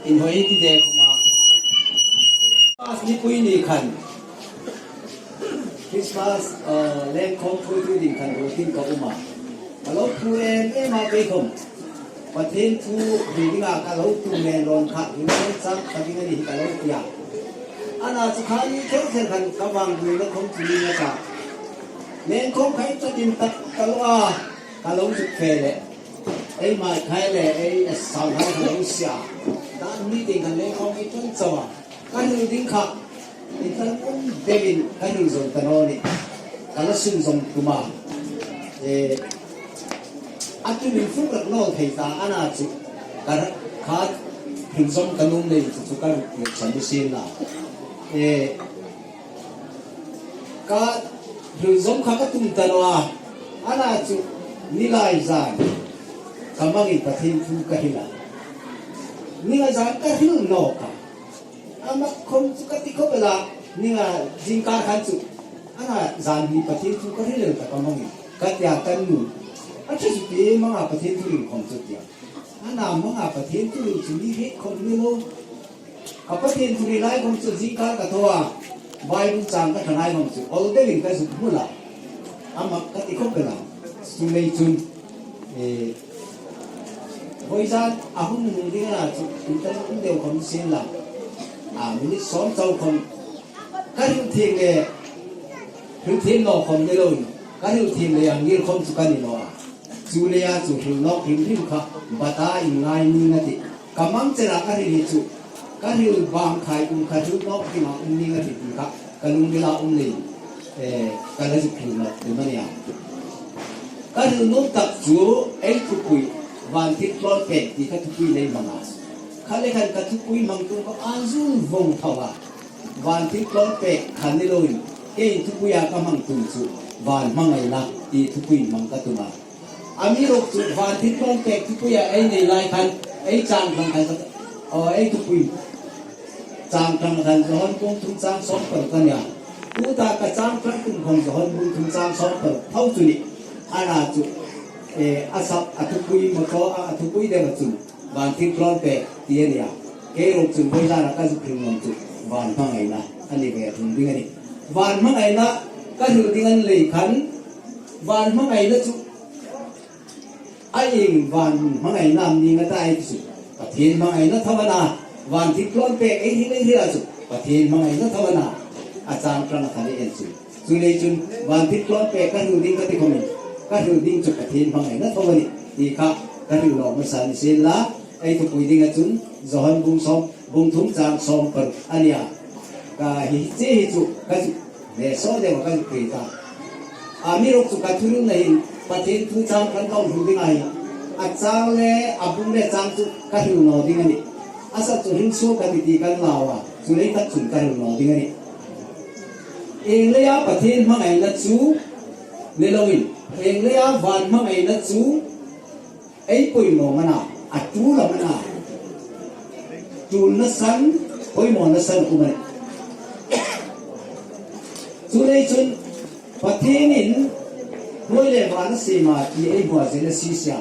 Inhawi ti ve khawm a. Christmas nipui ni khan Christmas lengkhawm hruaitu ding khan ruatin ka um a. Ka lo thu em em a keikhawm Pathian thu reading ah ka lo tum nen rawn khah hlim zel chak ka ding a ni hi ka lo ti a. Ana chu kha ni kher kher khan ka vang bul na khawm chu ni a ta. Lengkhawm kha i chatin tak ka lo a, ka lo zuk fe leh. Ei mai khai le ei sau hai ka lo sia. Dan meeting khan lengkhawm i ṭan chauh a, ka hnu ding kha i tan um deuhin ka hnu zawm ta nawn i ka la sun zawm tum a. E a tumin fuk rak nawl thei ta ana chu ka kha hnu zawm ka num nei chu chu ka ruk leh chhan ni sin la. E Ka hlun zawm kha ka tum ta lo a, ana chu nilai zan ka mangin Pathian thu ka hrilh a, ninga zan ka hrilh nawk a, a mak khawm chu ka ti khawp ela, ninga zingkar khan chu ana zan hi Pathian thu ka hrilh el ta ka mangin ka tia kan nu a tha chu ti manga Pathian thu rin khawm chu tia ana manga Pathian thu rin chu ni hreh khawm ni lo. Ka Pathian thu ri lai kawng chu zingkar ka tho a, Bible chang ka tha ngai kawng chu awl deuhin ka zuk hmul a, a mak ka ti khawp bel a, chu lei chun vawi zan a hun nung ding a chu in tan um deuh khawm sin la, a minute sawm chau khawm ka hrilh thin le hrilh thin lo khawm ni lo in ka hrilh thin le ang ngil khawm chu ka ni lo a, chu lei a chu hrilh nawk hrim hrim kha bata in ngai ning a ti. Ka mang cherah ka hril hi chu ka hril vang khai kum kha hril nawk dingah um ning a ti ti kha ka lungril ah um lei ka la zuk hril nawk tum a nia. Ka hril nawk tak chu ei thupui van thil tlawn pek ti kha thupui nei hmang a, kha le khan ka thupui hmang tum kha an zul vawng tho a, van thil tlawn pek kha ni loin kei thupui ah ka hmang tum chu van hmangaihna ti thupui hmang ka tum a. A mi ruk chu van thil tlawm pek thupui ah ei nei lai khan ei chang tang khan aw ei thupui chang tang khan Johon bung thum chang 16 a nia. Tu ta ka chang tang tum khawm Johon bung thum chang 16 tho chu ni a ra chu e a sap a thupui motor a a thupui deuh a chu van thil tlawm pek ti a nia. Kei ruk chu vawi zan a ka zuk hrim ngam chu van hmangaihna a ni ve thung ding a ni. Van hmangaihna ka hrilh ding an lei khan Van hmangaihna chu a eng van hmangaihna an ni nga ta ei chu Pathian hmangaihna tho a na, van thil tlawn pek ei hil ei hil ah chu Pathian hmangaihna tho a na, a chang tang a khan i en chu. Chu lei chun van thil tlawn pek ka hrilh ding ka ti khawm in ka hrilh ding chu Pathian hmangaihna tho a ni tih kha ka hrilh lawk hmasa ni sin la, ei thupui ding ah chun Johan bung sawm bung thum chang 16 a nia ka hi che hi chu ka zu Ve saw deuh a kan pui ta. A mi ruk chu ka thurun na hin Pathian thu chang kan ka um hlu ding ai. A chang le a bung le chang chu ka hriu no ding a ni. A sat chu hring sual ka ti ti kan lau a, chu lei tak chun ka hriu no ding a ni. Eng leia Pathian hmangaihna chu ni loin eng leia van hmangaihna chu ei pawimawh man a, a tul a man a, tulna san pawimawhna san um a ni. Chu lei chun Pathianin hnuai leh van a sima ti ei hmuah zel a si sia,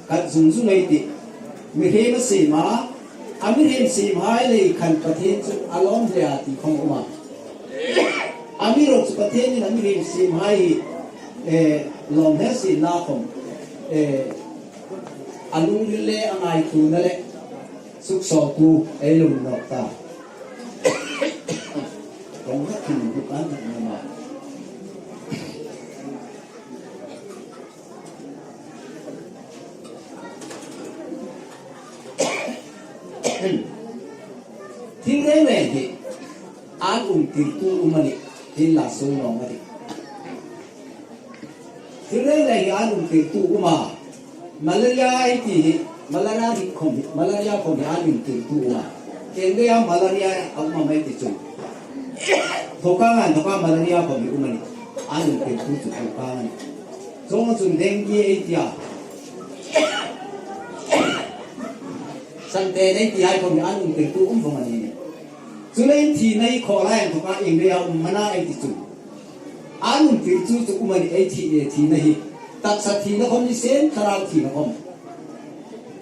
khat zung zung ei tih mihrem a sima, a mihrem sim hai lei khan Pathian chu a lawm hle a ti khawm a um a. A mi rawk chu Pathianin a mihrem sim hai hi lawm hle si na khawm a lungril le a ngaitu na le suksawtu ei lung nawk ta. Tawng vek thin ang bawk a ngaihnawm a. Thil reng reng hi an um tirtu um a ni, thil la sawi lawng a ni. Thil reng reng hi an um tirtu um a, malaria ai tih hi malaria rik khawm hi malaria khawm hi an um tirtu um a, eng nge a malaria a um a mai ti chung thawkang an thawka malaria khawm hi um a ni, an um tirtu chu thawkang a ni. Chawng chun dengue ei tia Sante nei ti ai khawm hi an um tirtu um vawng a ni. Chulei thi nei khawh lai an thawka eng nge a um mana ei ti chung. A nun tir chu chu um a ni ei thih le thihna hi taksa thihna khawm ni sen thlarau thihna khawm.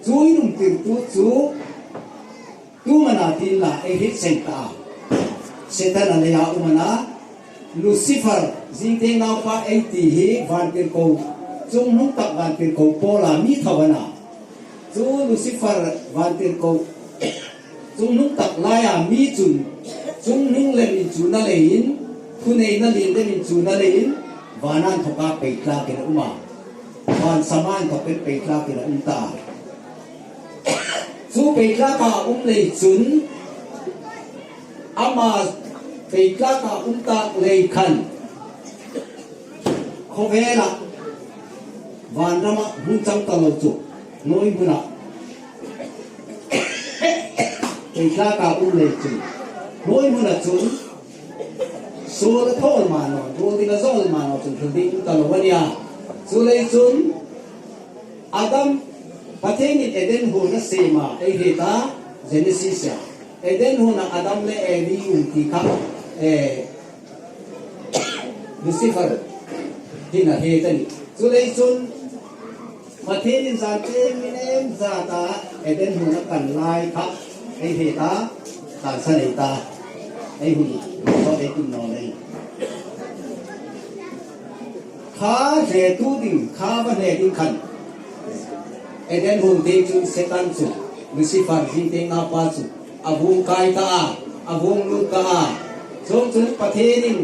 Chu i nun tirtu chu umana tiin la ei hit seng ta a. Setana lei ah umana Lucifer zingte naupa ei ti hi vantirhko chunghnung tak vantirhko Paula mi tho a na. Chu Lucifer vantirhko chunghnung tak laia mi chun chunghnung lem in chu na leiin thuneihna lin dem in chu na leiin vanan thawka pei tlakin a um a. Van saman thawkin pei tlakin a um ta a. Chu peitlak ah um lei cun amah peitlak ah um tak lei khan khawvel ah vanram ah hmun cang ta lo cu nawi hmun ah peitlak ah um lei cun nawi hmun ah cun sul a thawl ma nawn rawl ding a zawl ma nawn cun thil ding um ta lo ania. Cu lei cun Adam, Pathian nih Eden hun a sem ah ei he ta, Genesis ah. Eden hun ah Adam le Evi um ti kha eh, Lucifer hin a he ta ni. Cu lei cun Pathian in zan tlem in em zat ah Eden hun a kan lai kha ei he ta, tan san ei ta, ei hun so ei tum no nei. Kha hletu ding kha va hle ding khan Eden hun te cun Satan cu Lucifer zingte naupa cu a vung kai ta a, a vung lut ta a. Cung cun Pathian in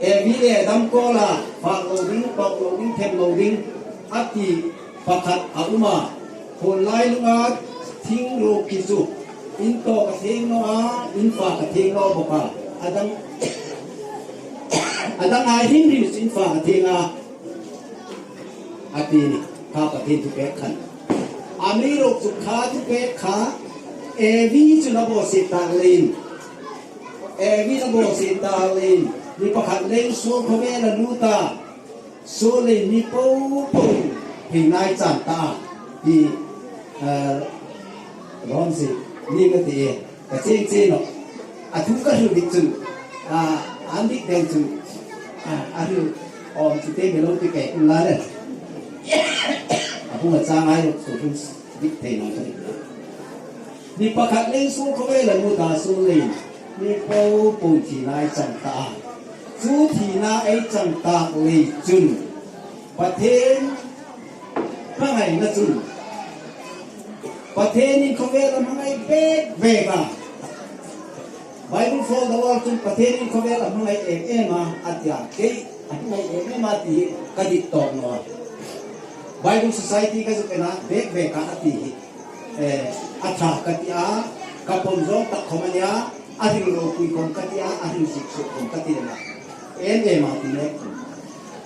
Evi le Adam kawl ah fak lo ding, tawk lo ding, them lo ding a ti pakhat a um a. Phun lai lung ah thing ruk ki cu inn tawk a theng lo a, inn fak a theng lo bawk a. Adam A dang ai hrimhrim cu inn fa a theng a a ti ni kha Pathian thupek khan. A mi ruk cu kha thupek kha Evi cu na baw si tak lein Evi na baw si tak lein mi pakhat leng sual khawvel a lut a sual lei mi po po hei nai caan ta ti rom si ni ka ti Ka ceng cen ok. A thu ka hru dik cun an dik deng cu a hru om cu te melo ti ke um la le. A hung a chang ai ruk su hung dik thei nong thei. Mi pakhat leng su khove la nu ta su lin mi po po thi nai chang ta. Cu thi na ei chang tak lei cun Pathian hmangaih na cun Pathian in khawvel a hmangaih bek bek a. Bible for the World cun Pathian in khawvel a hmangaih em em a a tia. Kei a hmangaih em em a ti hi ka dik tawk lo a. Bible Society ka zuk en ah bek bek ah a ti hi eh, a tha ka ti a, ka pom zong tak khom ania, a ring ropui khom ka ti a, a ring zik suk khom ka ti lena. Em em a ti le.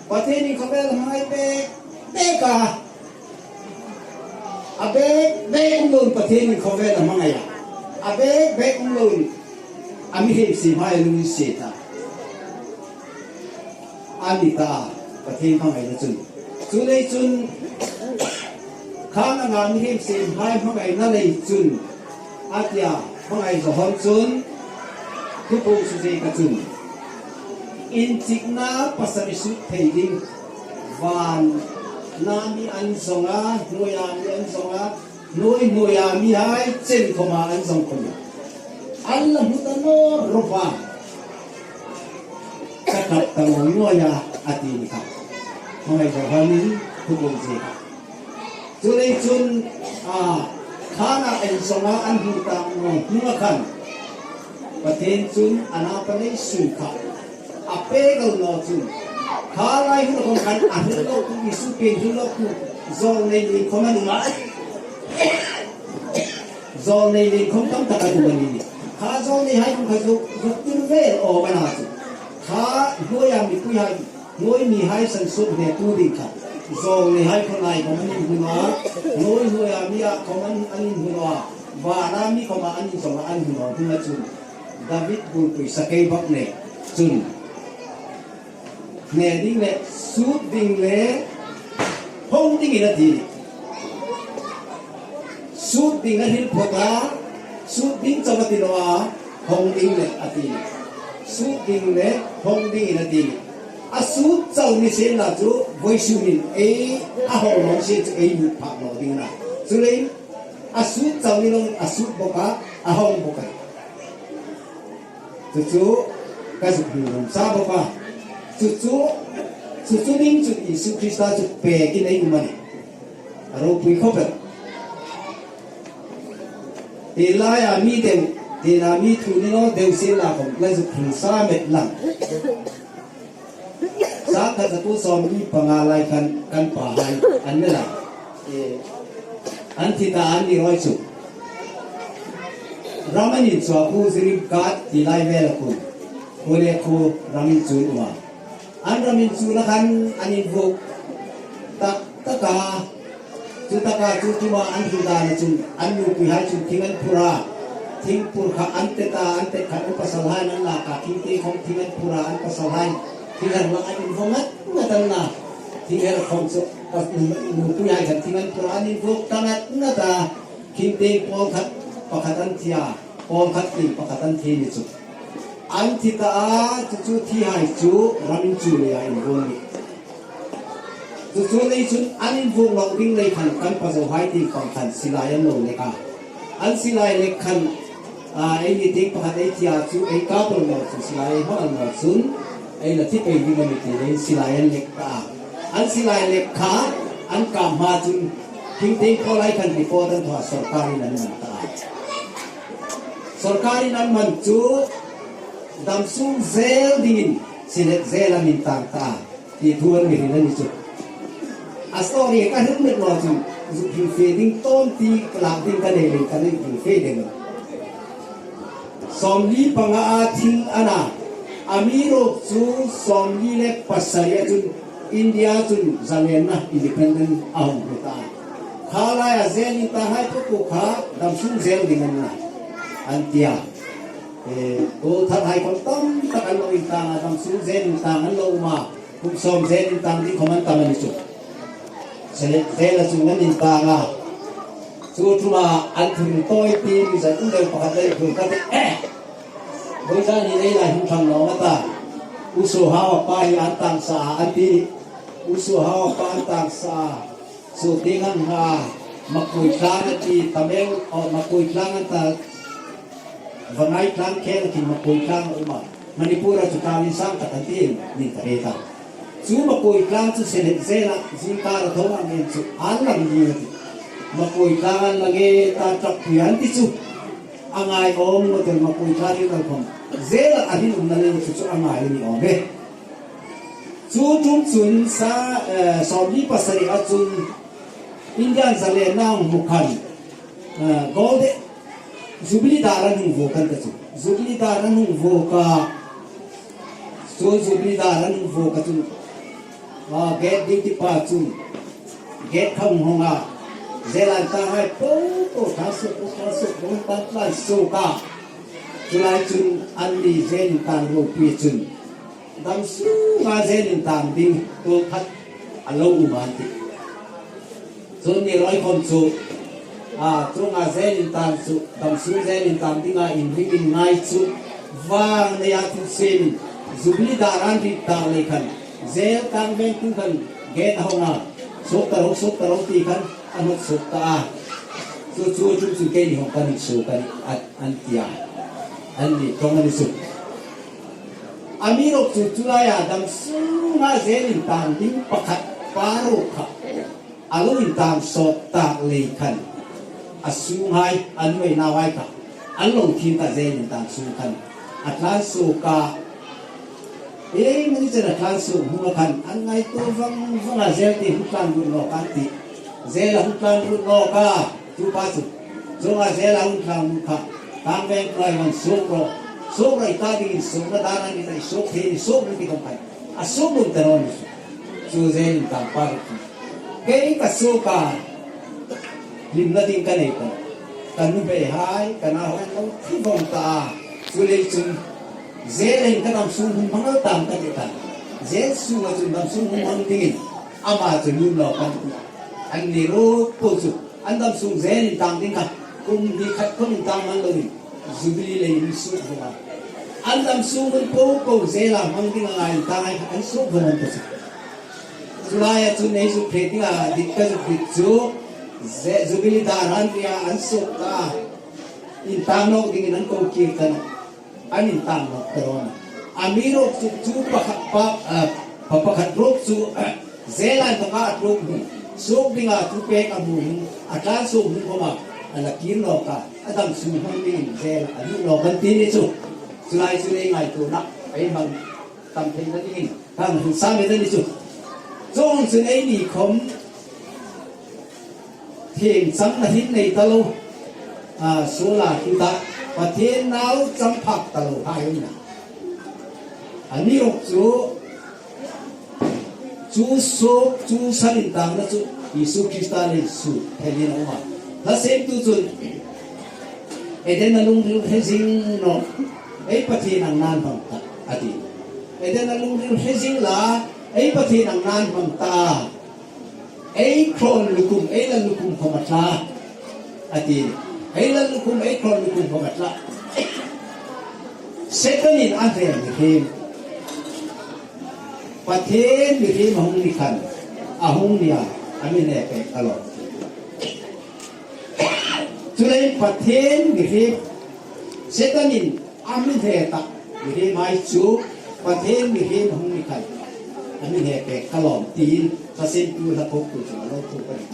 Pathian in khawvel a hmangaih bek bek a. A bek bek um loin Pathian in khawvel a hmangaih a. A bek bek um loin a mihim si hmai lung in si ta. Ani ta Pathian hmangaih na cun. Cu lei cun khan a nga mihim si hmai hmangaih na lei cun atia hmangaih zohon cun thupung su zei ka cun. Inn ciknak pasarih sut thei ding van nami an zong ah hnuai mi an zong ah hnuai hnuai ah mi hai cen khom ah an zong khom an la hmu ta no rova ka tap ta ngo nuai a ati ni kha hmangai zo han in thubung ze kha cu lei cun a khana en zong ah an hmu ta ngo hnu khan Pathian cun a naupa nei sung kha a pe ko naw cun kha lai hun kong khan a hril lo tu Jesuh pen hril lo tu zawl nei len khom an um ah zawl nei len khom tam tak an um ani ni kha zawl nei hai kong kha zuk zuk tur vel aw mana chu kha hnuai ah mipui hai hnuai mi hai san sut ne tu ding kha zawl nei hai khon ai khom an in hun a hnuai hnuai ah mi ah khom an an in hun a Van ah mi kom ah an in zong ah an hun hung ahcun David bulpui sakei bak nih cun hne ding le sut ding le hong ding in a ti. Sut ding a hil phot ah sut ding chom a ti lo ah hong ding le a ti. Sut ding le hong ding in a ti. A sut co mi sen la cu voi sum in ei a hong long sen cu ei mut phak lo ding na. Cu lei A sut cang i lo a sut bawk ah. a hawng bawk a ni. Chu chu ka zuk hmu rawng sa bawk a, chu chu chu chu ding chu Isu Krista chu pekin a inum a ni. A ropui khawp em? Tih laiah mi deuh tinah mi thu ni lo deuh sin lah kawm la zuk hmu sa met lang. Sangkhat zatu 45 lai khan kan pa hai an ni la. An thi ta an ni rawi chu. Ram an in chhuah khu zirim kat ti lai vel a khu. Khu le khu ram in chun um a. An ram in chun a khan an in vuk tak tak a. Chu taka chu tuma an hlu dan a chun an nupui hai chun thing an phur a. Thing phur kha an tet a, an tet khan an pasal hain an lak a, thing te khawm thing an phur a, an pasal hain thing her lak an in vaw ngat ngat an la. Thing her khawm chu nupui hai khan thing an phur a, an in vawk ta ngat ngat a. Thing te pawl khat pakhat an thi a, pawl khat ting pakhat an thi ni chu. An thi ta a, chu chu thi hai chu ram in chu lei ah in vawn ni. Cucu lei cun an in vung lo ding lei khan kan pazohai ti pang khan silai an lo lek a. An silai lek khan ei ni ting pakhat ei thia cu ei kap lo lo cu silai ei hmang an lo cun ei la thi pei ding ami ti lei silai an lek ta a. An silai lek kha an kap hma cun thingting khaw lai khan report an thawh sarkar in an man ta a. Sarkar in an man cu damsung zel ding in silet zel an in tar ta a. Ti thu an mi hrin a ni chu. A story ka hrim met lo chu zuk hrim fe ding tawn ti ka lak ding ka nei lei ka nei hrim fe ding. 45 a thil ana ami rok chu 47 a chun India chun zalen na independent a hong hmu ta. Kha lai a zel in ta hai pu ku kha dam sung zel ding an na an tia. Kawl thar hai khom tam tak an lo in tang a, dam sung zel in tang an lo um a, kum sawm zel in tang ding khom an tam a ni chu. Selet zel a chung an in tang a, chu thum ah an thun tawi ti mi zan um deuh pakhat lei thun kha te eh Bawiza ni lei lai hung thang lawng ata U Su Hau a pa hi an tang sa a an ti U Su Hau a pa an tang sa a Su ting an ha Makui tlang a ti Tameu oh Makui tlang an ta Vangai tlang khel khi Makui tlang a um a, Manipur ah chu tlang in sang tak an ti em nin ka hre ta. Chu Makui tlang chu Selet zel ah zingkar a tho ang em chu an lang ni a ti. Makui tlang an lang e ta truck pui an ti chu a ngai awm ngawt em Makui tlang in alkhawm zel ah a rinawm na leng chu chu a ngai a ni awm e. Chu tum chun sa 47 ah chun Indian zalenna ang hmu khan Golden Jubilee dar an hung vawk an ta chu. Jubilee dar an hung vawk a, chu Jubilee dar an hung vawk a chu gate duty pa chu gate kha hung hawng a, zel an tang hai po po tha suk po tha suk po tan tlan suk a, chulai chun an ni zel in tang ropui chun dam sung a zel in tang ding tul khat a lo um an ti. Cun ni rawi khom cu a cungah zel in tan cu damsung zel in tan dingah in ring in ngai cu vang nei ah thil sim in Jubilee dar an rit tar lei khan zel tang vengtu khan gate a hong a suk ta ro suk ta ro ti khan a hnawt suk ta a cu cu cu cu kei ni hong kan in su kan an tia an ni tong an i suk ami rok cu culai ah damsung ah zel in tan ding pakhat pa ro kha A lo in tang sawt tak lei khan a sung hai a nuai nau ai kha an lo thim ta zel in tang sung khan a tlan suk a e mani chen a tlan suk hnu a khan an ngai tu vang vang a zel ti hu tlan rut lawk an ti zel a hu tlan rut lawk a chu pa chu chung a zel a hun tlang rut kha tang veng tuai van suk ro suk ro i ta ding in suk na dan an ni ta i suk the ni suk ni ti kom khan a suk lun te ro ni su Chu zel in tang par chu kei ka suk a hlimna ding ka nei tawh. Ka nu bei hai ka nau hian lo thi vawng ta a, chu lei chung zel in ka dam sung hung hmang lo tam ka ti ta. Zel sung a chun dam sung hung hmang ding in ama chu lum lo kan ti a. An ni rup pu chu an dam sung zel in tang ding kha kum hnih khat khom in tang man lo in Jubilee lei in suk vawng a. An dam sung hun ko ko zel ah hmang ding a ngai in tang ai kha an suk vawng an ta chu. Culai ah cun ei zuk phe dingah dik ka zuk dik cu Jubilee dar an ria an suk ta. In tang nok ding in an ko kir tan an in tang nok ta ron. A mi rok chu chu pakhat pa pa pakhat rok chu zelan baka at rok hu suk dinga tu pek a mu hung a tlan suk hung koma a la kir nok a a dang su hmang ding in zel a duh nok an ti ni chu. Chulai chu lei ngai tu nak ei hmang tam thei na ding in thang hung sa me ni chu. Chong chun ei ni khom Thing chang na hin nei ta lo a suala tu ta Pathian nau chang phak ta lo hai um na. Ani rok chu chu suk chu sal in tang na chu Jesuh Krista le su thelin a um a. Hla sem tu cun Eden a lungril hre zing no ei Pathian ang nan hmang ta ati. Eden a lungril hre zing la ei Pathian ang nan hmang ta. Ei khawn lukhum, ei lal lukhum khom a tla, a ti. Ei lal lukhum, ei khawn lukhum khom a tla. Satan in a hnem mihrim. Pathian mihrim a hung ni khan, a hung nia, a min e pek a lawm. Culei Pathian mihrim, Satan in a min he tak mihrim ai cu Pathian mihrim a hung ni khan, a min he pek ka lawm tiin thlasentu hlaphuk tu cu a lo thup a ni.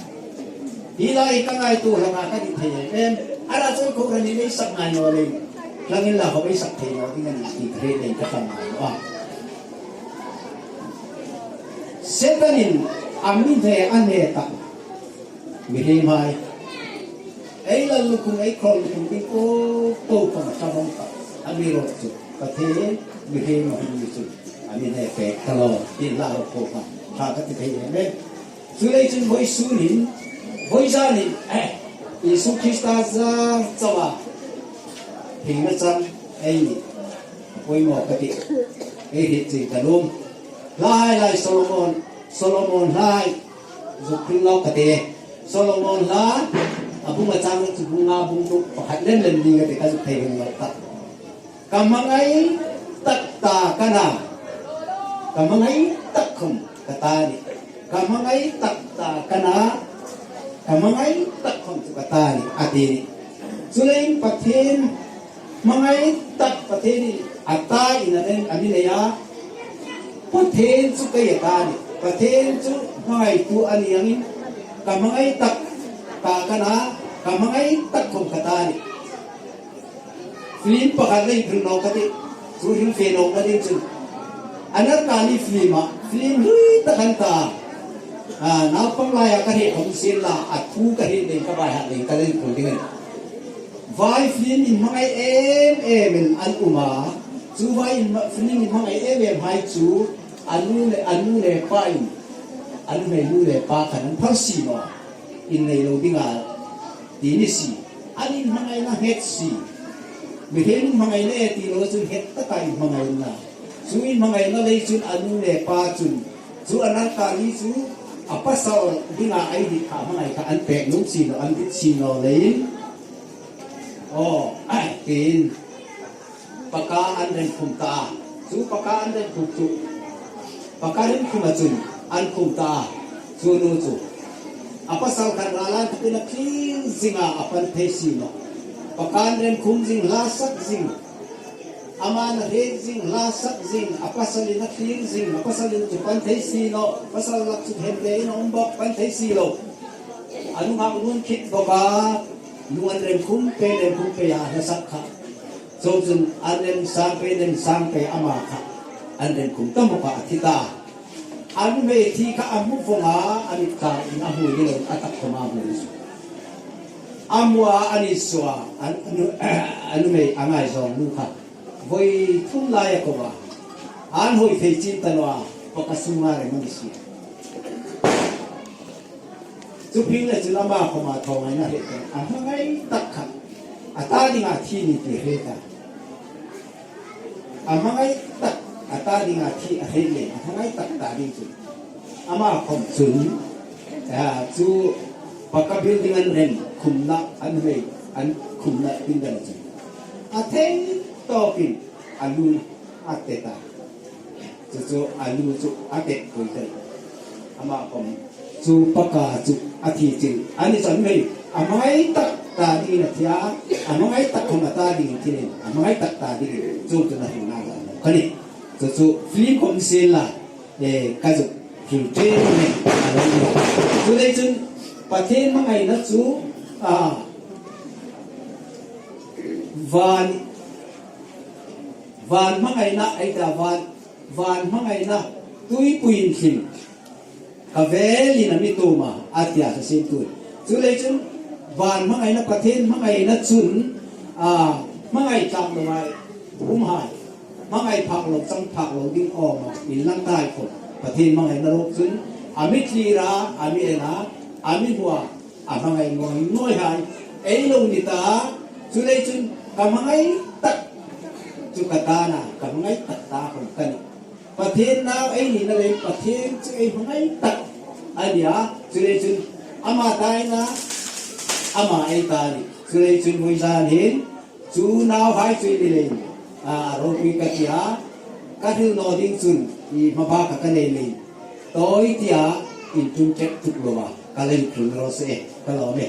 Hi lai ka ngaitu hlangah kan i thei em em. Ara cun khuhran in ei sak ngai naw lei hlangin la hop ei sak thei naw ding ani ti ka lei ka tlang ngai lo a. Satan in a min he a ne tak Mihlim hai. Ei lal lukhum ei khawl lukhum ding ko ko kong a tha bang tak. A mi rawt cu Pathian mihlim a hung mi cu a min he pek ka lo ti hlah rawt ko kha tha ka ti thei em em. Cu lei cun voi sun in voi zan in Jesuh Krista zar cawa thing na cang ei nih a poi maw ka ti. Ei hi cing ka lum. Lai lai Solomon Solomon lai Zukphing lo ka te. Solomon hla a bung a cang cu bu nga bung tu pakhat len len ding ka te ka zuk thei hung lo tak. Ka mangai tak ta kana. Ka mangai tak khum ka ta ni. Ka mangai tak ta kana. Ka mangai tak khum cu ka ta ni a ti ni. Culein Pathian mangai tak Pathian in a ta in a ren ani nei a. Pathian cu kei a ta ni. Pathian cu hmangaitu a ni angin ka hmangai tak ta ka na, ka hmangai tak khom ka ta ni. Film pakhat lei phun no ka ti, cu hrim fe no ka din cun. Anarkali film ah film hlui tak an ta. Naupang lai ah ka he khom sin la a thu ka he ding ka bai hat ding ka len khul ding ani. Vai film in hmangai em em in an um a, cu vai in film in hmangai em em hai cu a nu le a nu le pa in an hmei nu le pa khan an phar si maw in nei lo ding ah ti ni si an in hmangai na het si mihring hmangai na e ti lo cun het taka in hmangai na cu in hmangai na lei cun a nu le pa cun cu anarkali cu a pasal dingah ai dit kha hmangai kha an pek lung si lo an dit si lo lein aw tiin paka an ren khum ta cu paka an ren khum cu paka ren khum ahcun an khum ta cu nu cu a pasal khan ralan khatin a clean zingah a pan thei si lo paka an ren khum zing hla sak zing Aman a hrek zing, hla sak zing, a pasal in a thlir zing, a pasal in cu pan thei si lo, pasal lak cu then tein a um bak, pan thei si lo. A nungak nun khit bok ah lung an rem khum pe rem khum pe ah hla sak kha. Cun cun an rem sang pe rem sang pe ama kha an rem khum tam bok ah a thi ta. An me thi kha a hmuh fong ah a mit kha in a hmu ni lo a tak khom a hmu ni. Amua an i sua an mei a ngaizawng nu kha voi thum lai a ko ah an hoi thei chin tanwa paka sunga re man si. Cu ping le cun ama khoma thong ai na he te a hmangai tak kha a ta ding ah thi ni ti he ta. A hmangai tak a ta ding ah thi a he le a hmangai tak ta ding cun ama khom cun cu Paka building an rem khumnak an hei an khumnak pindan cu a thei tawk in a lu a tet a cucu a lu cu a tet pui tel amah kom cu paka cu a thi cing an i chon mei a mai tak. ta dingin a thia, a hmangaih tak khawm a ta dingin thilin a hmangaih tak ta dingin chung chu na hring ngai lo ka ni. Chu chu film khawm sin la e ka zuk hil ṭem mai a lo ni. Chu lei chun Pathian hmangaihna chu a van van hmangaihna ai ta van van hmangaihna tuipuiin thlim Ka velin a mi tum a, a tia sa sim tun. Chu lei chun van hmangaihna Pathian hmangaihna chun a hmangaih tlak lo ai um hai, hmangaih phak lo chang phak lo ding awm a in lang tai khawp. Pathian hmangaihna rawk chun a mi thlir a, a mi en a, a mi hua a hmangaih ngawi ngawi hai ei lo ni ta. Chu lei chun ka hmangaih tak chu ka tan a, ka hmangaih tak ta khawm ka ni. Pathian nau ei nihna leh Pathian chu ei hma ngai tak a ni a, chulei chun ama taina ama ei ta a ni. Chulei chun vui zan hin chu nau hai chui ni lei a ropui ka ti a, ka hril naw ding chun i hmaba kha ka nei lei tawi tia in tum ṭek tuk lo a, ka lei phul rawh se e, ka lawm e.